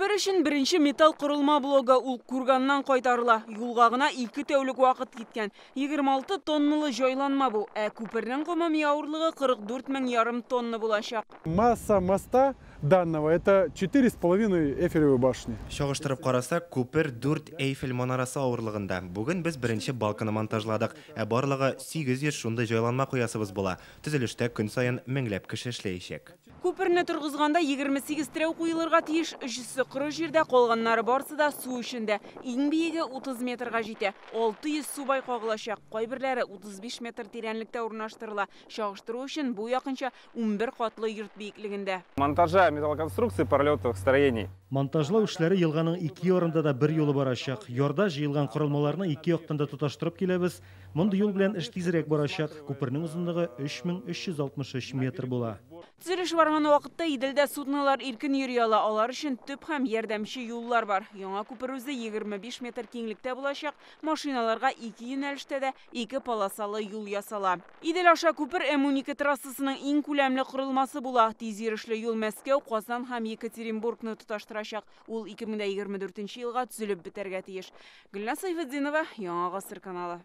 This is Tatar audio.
Күпер өчен беренче металл корылма блогы ул Курганнан кайтарыла. Юлга гына 2 тәүлек вакыт киткән. 26 тонналы җайланма бу. Ә күпернең гомуми авырлыгы 44 500 тонна булачак. Масса моста данного это 4,5 Эйфелевой башни. Чагыштырып карасак, күпер 4 Эйфель манарасы авырлыгында. Бүген без беренче балканы монтажладык, ә барлыгы 800 шундый җайланма куясыбыз була. Төзелештә көн саен меңләп кеше эшләячәк. Күперне торгызганда 28 терәү куелырга тиеш, өчесе коры җирдә, калганнары барысы да су эчендә. Иң биеге 30 метрга җитә. 600 субай кагылачак. Кайберләре 35 метр тирәнлектә урнаштырыла. Чагыштыру өчен бу якынча 11 катлы йорт биеклегендә. Монтажа металлоконструкций пролетовых строений. Монтажлау эшләре елганың ике ярында да бер юлы барачак. Ярда җыелган корылмаларны ике яктан да тоташтырып киләбез. Мондый юл белән эш тизрәк барачак. Күпернең озынлыгы 3363 метр була. Төзелеш барган вакытта Иделдә суднолар иркен йөри ала. Алар өчен төп һәм ярдәмче юллар бар. Яңа күпер үзе 25 метр киңлектә булачак. Машиналарга ике юнәлештә дә ике полосалы юл ясала. Идел аша күпер М12 трассасының иң күләмле корылмасы була. Тиз йөрешле юл Мәскәү, Казан һәм Екатеринбургны тоташтырачак. Ул 2024 елга төзелеп бетәргә тиеш. Гөлназ Сайфетдинова, Яңа Гасыр каналы.